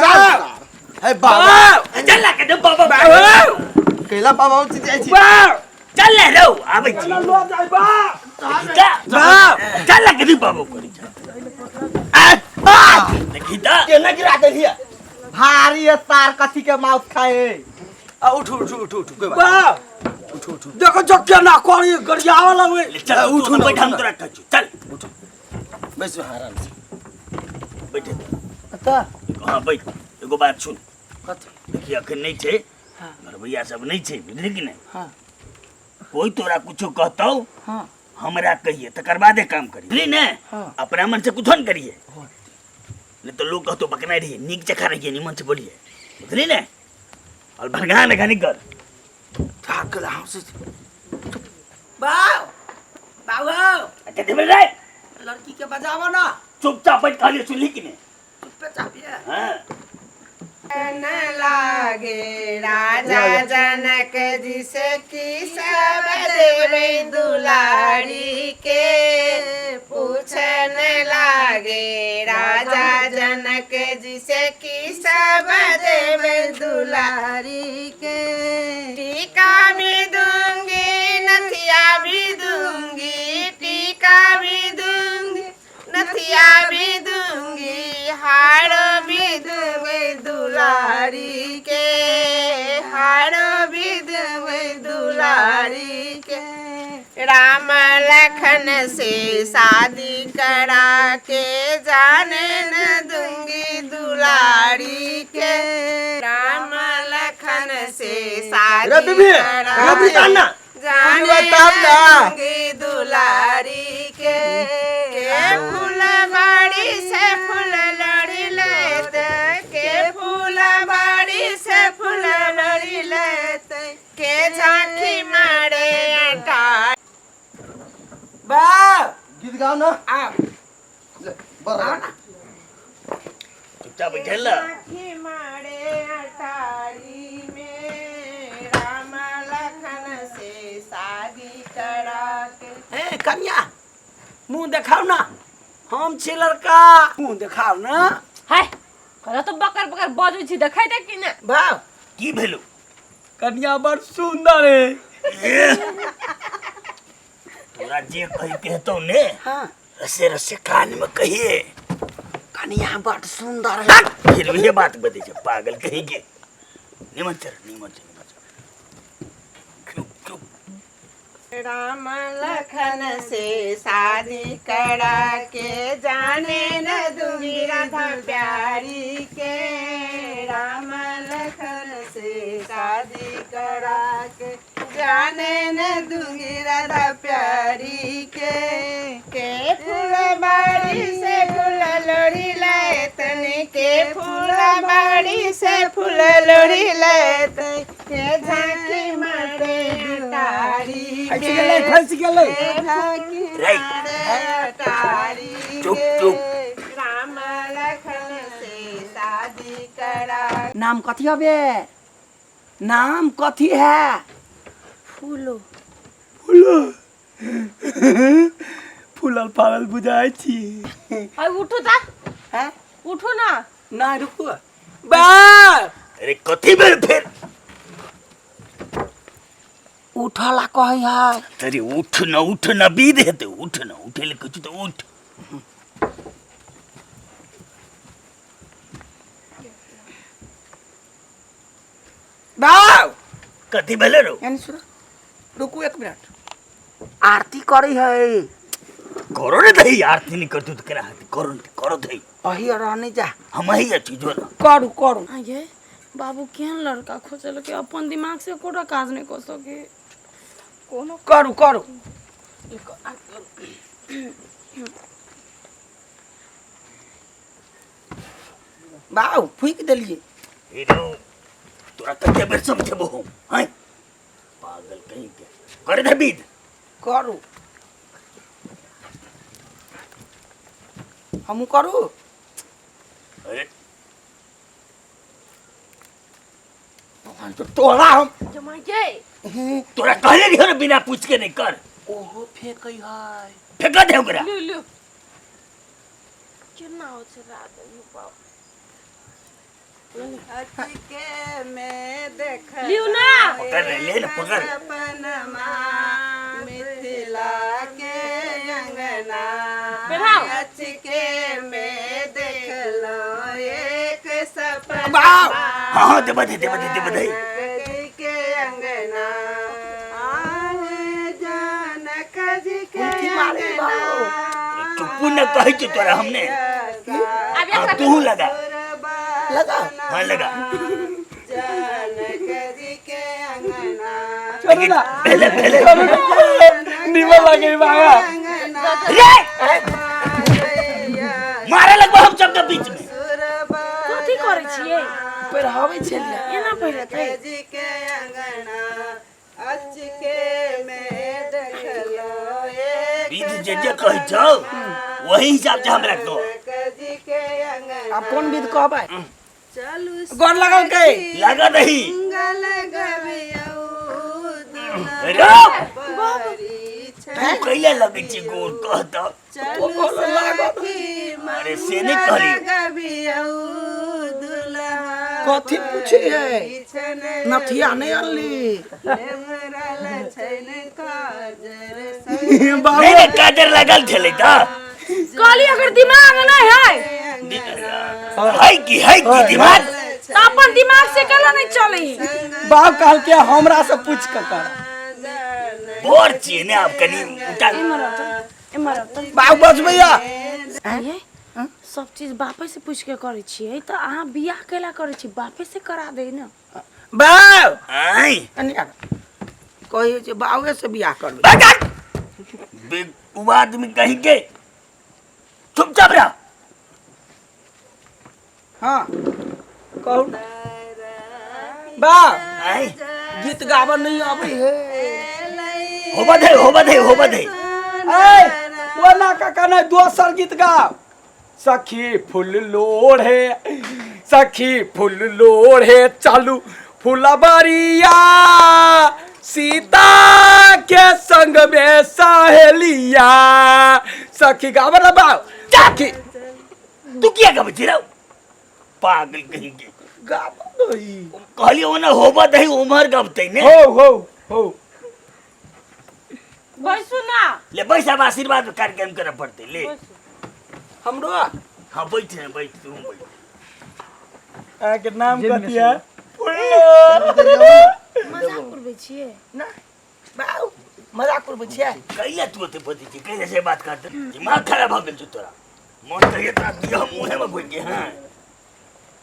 चल हे बाबा चल ना के बाबा कैला बाबा चीज जाइ छी चल ना रौ आबै छी चल ना के बाबा करी देखी त केना गिरा देलियै भारी है तार कथी के माउथ खाए आ उठू उठू उठू उठू कोई बात नहीं। उठू उठू देखो जो केना करी गरियावा लगे चल उठू ना, बैठ हम उठू ना। तोरा कहै छी चल बैसू आराम से बैठे त हाँ बैठ एगो बात सुन कथी देखिए अखन नहीं छै हाँ। घरबैया सब नहीं छै बुझली कि नहीं हाँ कोई तोरा कुछो कहतौ हाँ हमरा कहिए तकर बादे काम करिए बुझली ने हाँ। अपना मन से कुछो न करिए नहीं तो लोग कहतो बकना रहिए नीक जगह रहिए निमन से बोलिए बुझली ने और भड़गा न घनी कर थाकल हम से बाऊ बाऊ अच्छा देबे रे लड़की के बजावो ना चुपचाप बैठ कहलिए सुनली कि नहीं चुप्पे चापिए हाँ न लागे राजा जनक जी से की सब देवे दुलारी के पूछन लागे राजा जनक जी से की सब देवे दुलारी के टीका भी दूंगी नथिया भी दूंगी टीका भी दूंगी नथिया भी दूंगी हार भी दूंगी दुलारी के हार भी दूंगी दुलारी के राम लखन से शादी करा के जाने न दूंगी दुलारी के राम लखन से रे शादी बीबी करा रे बीबी के ना जाने बताब ना। दूंगी दुलारी के के फूल बाड़ी से फूल लड़ी लेते के फूल बाड़ी से फूल लड़ी लेते के झांकी मारे अटा बाऊ गीत गाओ ना आ ले बड़ा चुपचाप बैठल ना झांकी मारे अटारी में राम लखन से शादी करा के ए कन्या मुंह देखाउ ना हम छी लड़का मुंह देखाउ ना हाय कला तो बकर बकर बजै छी देखै दे कि ना बाऊ की भेलौ कन्या बड़ सुंदर है तोरा जे कही के हेतौ ने हाँ रसे रसे कान में कहिए कन्या बड़ सुंदर है फिर वही बात बदे छै पागल कही के निमन चल निमन चल निमन चल चुप चुप राम लखन से शादी करा के जाने न दूंगी राधा प्यारी के राम लखन से शादी करा के जाने न दूंगी राधा प्यारी के के फूल बाड़ी से फूल लोड़ी लाए तने के फूल बाड़ी से फूल लोड़ी लाए तने के झांकी मारे अटारी फैस गेलै फैस गेलै के झांकी रे। मारे अटारी चुप, के चुप। राम लखन से शादी करा नाम कथी हबे नाम कथी है फूलो फूलो फूलल फालल बुझाइ छी हाय उठू ता हैं उठू ना ना रुकू बा अरे कथी भेल फेर उठला कहै है अरे उठ न उठ न बीद हेतै उठ न उठे ले कहै छी तऽ उठ बाउ कथी भेलै रौ यानी सुन रुकू एक मिनट आरती करै है करो ने दही आरती नहीं करतू तऽ केना हेतै करो ने करो दही अही रहने जा हम अही अछि जो न करू करू आये बाबू केहन लड़का खोजल के अपन दिमाग से एकोटा काज नहीं कर सके कोनो करू करू बाउ फूकि देलियै हे रौ तोरा कते बेर समझेबो हम हैं पागल कहीं के कर दे बीद करू हमहूँ करू अरे तो तोरा हम जमाइये तोरा कहले रहियो ने बिना पूछ के नहीं कर ओहो फेंकै है फेंका दे ओकरा लू लू केना हो छै रात में बाप अचके में देख लिउ ना। पकड़ ले, ले ना, पकड़। सपनमा मिथिला के अंगना। पेढ़ाओ। अचके में देखलो एक सपना। बाप। हाँ हाँ, देबा दे, देबा दे, देबा दे। के अंगना आहे जनक जी के उनकी मारे अंगना। चुप्पू न कहै छी तोरा हमने। आब हाँ, एकरा तू लगा। लगा। हाँ लगा। जनक जी के अंगना। चलू ना। पहले पहले चलू ना, निमन लगे बाबा। अंगना रे मारे लगबो हम सबके बीच में। कथी करै छियै? पहिराबै छलियै। एना पहिरेतै? जी के अंगना अचके में देखलो एक विध जे जे कहै छौ वही हिसाब से हमरा कह। जनक जी के अंगना। आब कोन विध कहबै? चलू गोर लगाउ के। लगा दही। मंगल गबियौ दुल्हा रो बरी तू कैला लगै छी गोर कह तऽ। चलू सखी अरे से नहि कहली। गबियौ दुल्हा कथी पूछे है? बरी छन। नथिया नहि अनली। लेमरल छैन काजर। बाबू नहि नहि, काजर लगल छलै तऽ। कहली अगर दिमाग नहीं है है की, है की दिमाग? तऽ अपन दिमाग से केला नहीं चले? बाप कहलकै हमरा से पूछ के कर। बोर छियै ने आब कनि उठा। एम्हर आउ तऽ, एम्हर आउ तऽ। बाप बचबैया। ये सब चीज बापे से पूछ के करै छियै तऽ अहाँ बियाह केला करै छी? बापे से करा दे ने। बाप। आँय। कनि आब कहै छै बाबे से बियाह करबै। भगत बेवकूफ आदमी कहीं के, चुपचाप रह। हाँ कहू ने बाप। आँय। गीत गाबऽ नहीं अबै है। होबा दे, होबा दे, होबा दे। ए ओना काका नहीं, दोसर गीत गाओ। सखी फूल लोढ़े, सखी फूल लोढ़े चालू फुलबरिया, सीता के संग में सहेलिया। सखी गाब ना बाप, सखी। तू किया गबै छी रौ पागल कहीं के? गाब नहीं। कहलियै ओना होबा दही, उम्हर गबतै ने। हो हो हो। बैसू ना। ले बैस, आब आशीर्वाद कार्यक्रम करऽ पड़तै, ले। हमरो? हाँ, बैठ ने, बैठ, तू बैठ। अहाँके नाम कथी है? मजाक करबै छियै? ना बाबू, मजाक करबै छियै? कैला तू ओते बजै छी? कैला से बात करते? दिमाग खराब भऽ गेल छौ तोरा? मन तऽ तोरा दिया मुँहे में घुरि के। हाँ,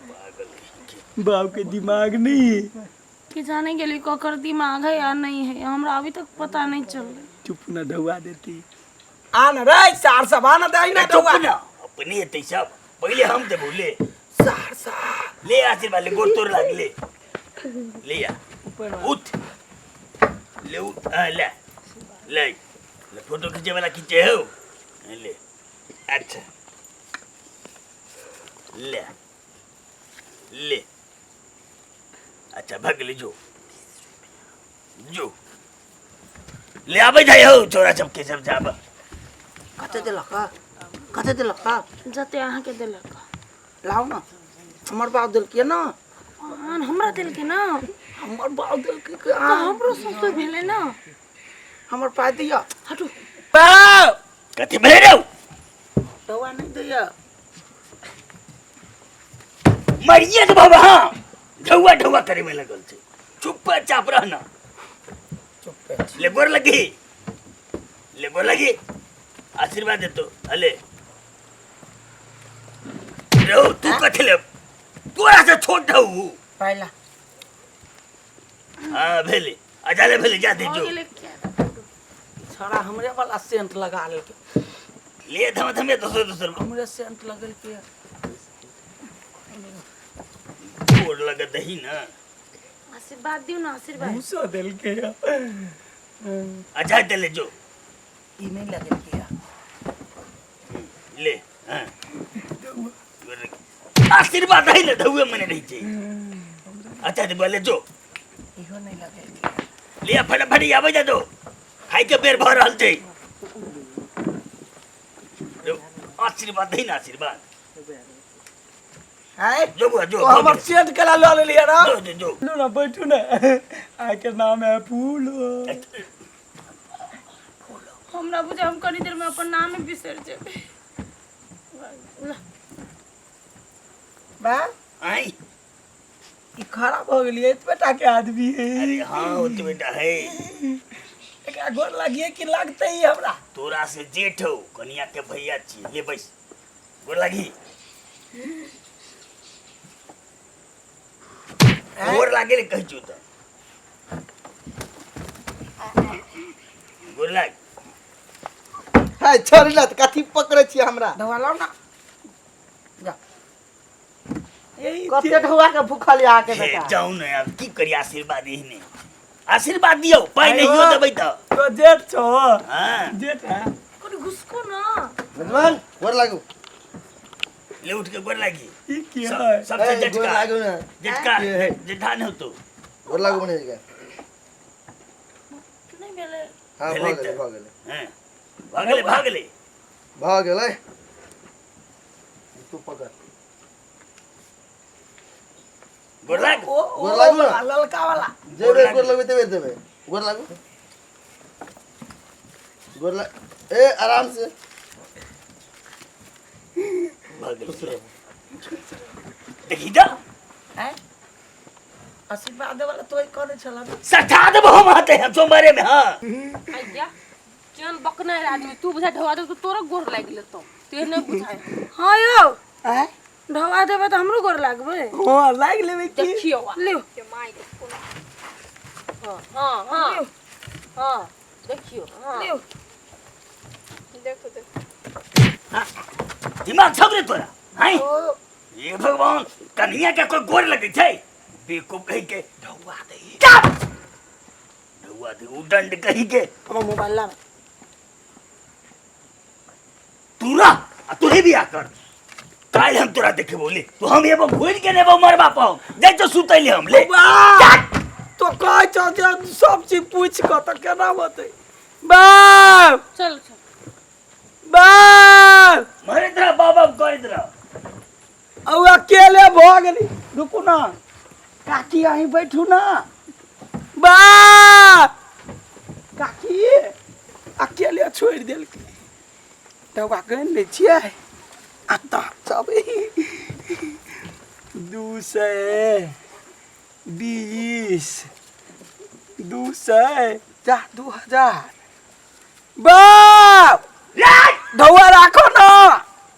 पागल कहीं के। बाप के दिमाग नहीं है। कि जाने गेली ककर दिमाग है या नहीं है, हमरा अभी तक पता नहीं चल। चुप न, ढौआ देती। आ न रे सार सब, आ न दही ना। चुप ढौआ। न, अपने एतै सब, पहिले हम देबौ, ले। सार सब। ले आशीर्वाद ले, गोड़ तोड़ लाग, ले ले आ, उठ ले, उठ। आ, ले ले ले, फोटो खींचे वाला खींचे हो, ले। अच्छा ले ले, अच्छा भग ले, जो जो ले, आबै जाइ हो छोरा सबके, सब जाब। कते देलक? कते देलक? जते अहाँके देलक। लाउ न, हमर बाप देलकै न। आन हमरा देलकै ना। हमर बाप देलकै कि तऽ अहाँ? हमरो ससुर भेलै ना। हमर पाइ दिअ। हटू। बाप। कथी भेलै रौ? ढौआ नहि दिअ। मरिए के बाबा। हाँ, ढौआ ढौआ करे में लगल छै। चुप चाप रह ना। चुप। ले गोर लगी, ले गोर लगी, आशीर्वाद दे तो। अले रौ, तू कथी ले? तोरा से छोट हौ। पाइ ला। हाँ भेलै, अच्छा ले भेलै, जा दे। भऽ जो। गेलै क्या? छड़ा हमरे वाला सेंट लगा लेलकै। ले धम धमे दोसर दोसर। हमरे सेंट लगेलकै। गोर लग दही ना। आशीर्वाद दियौ ना, आशीर्वाद। भूसा देलकै। अच्छा दे, ले जो। ई नहि लगेलकै। ले, हाँ गोर लगी। आशीर्वाद है ने, धुए मने रहै छै। अच्छा दे, ले जो। इहो नहि लगेलकै। ले फटाफट, आबै जा दो, खाइ के बेर भऽ रहल छै। आशीर्वाद दही ना, आशीर्वाद। आँय? जो बुआ जो तो हमर सेट केला लऽ लेलियै ना जो जो जो लू ना बैठू ना आके नाम है फूलो हमरा बुझे हम कनी देर में अपन नाम ही बिसरि जेबै। ला, बा आई ई खराब हो गेलियै एतबे टा के आदमी है। अरे हाँ ओतबे बेटा है। एकरा गोर लागिए कि लागतै ई हमरा? तोरा से जेठ हो, कनिया के भैया छी, ले बैस, गोर लागी, गोर लागे ले कहै छियौ तऽ गोर लाग। है छोड़ ना, तऽ कथी पकड़ै छियै हमरा? धोआ लाउ ना जा। यही कते ढौआ के भूखल यऽ अहाँके हे बेटा। जाउ ने आब की करी, आशीर्वाद एहने आशीर्वाद दियौ, पाइ नहियो देबै तऽ। तो जेठ छौ? हाँ। जेठ है। कनी घुसको ना। मेजबान गोर लागू। ले उठ के गोर लागी। ई की है? सबसे ए, गोर जेठका लागू ना। जेठका के है? जेठा नहि होतो। गोर लागू बने के नहि भेलै। हाँ, भेलै भऽ गेलै। तऽ। भऽ गेलै। हाँ, भऽ गेलै, भऽ गेलै। भऽ गेलै, तू पकड़। गोर लाग। ओ ओ गोर लागू ना। वाला, ललका वाला। जे बेर गोर लगबै ते बेर देबै। गोर लागू, गोर लाग, ए आराम से। भऽ गेलै, देखी तऽ। आँय? आशीर्वाद वाला तोय कहने छला ना। सठा देबो हम हाथे हम सोमवारे में। हाँ आइया केहन बकना है आदमी, तू बुझा ढवा दे तो तोरा गोर लागि लेतौ, तू नहि बुझाय। हाँ यौ। आँय? ढवा देबै तऽ हमरो गोर लागबै। हाँ, लागि लेबै की। देखियौ आ। लियौ। के माय के कोना। हाँ हाँ हाँ हाँ देखियौ। हाँ लियौ। देखो देखो। दिमाग छौ रे तोरा? हैं ये भगवान, कन्हैया के कोई गोर लगै छै? बेवकूफ कही के। ढौआ दे। चुप, ढौआ दे उदंड कही के। हमर मोबाइल ला। तू रह आ तू ही बियाह कर, काल्हि हम तोरा देखेबो। ले तू, हम एबो घुरि के नेबो मरबा पाओ जाइ छौ सुतै ले हम, ले। बा तो कहै छौ जे सब चीज पूछि कऽ तऽ केना होतै? बाप चल चल। बाप मरैत रह, बाबा करैत रह। औ अकेले भऽ गेली। रुकू ना काकी, अहीं बैठू ना। बाप काकी अकेले छोड़ि देलकै तऽ ओकरा गनि लै छियै आ तऽ सब 220, 200 जा 2000। बाप ढौआ राखो ना।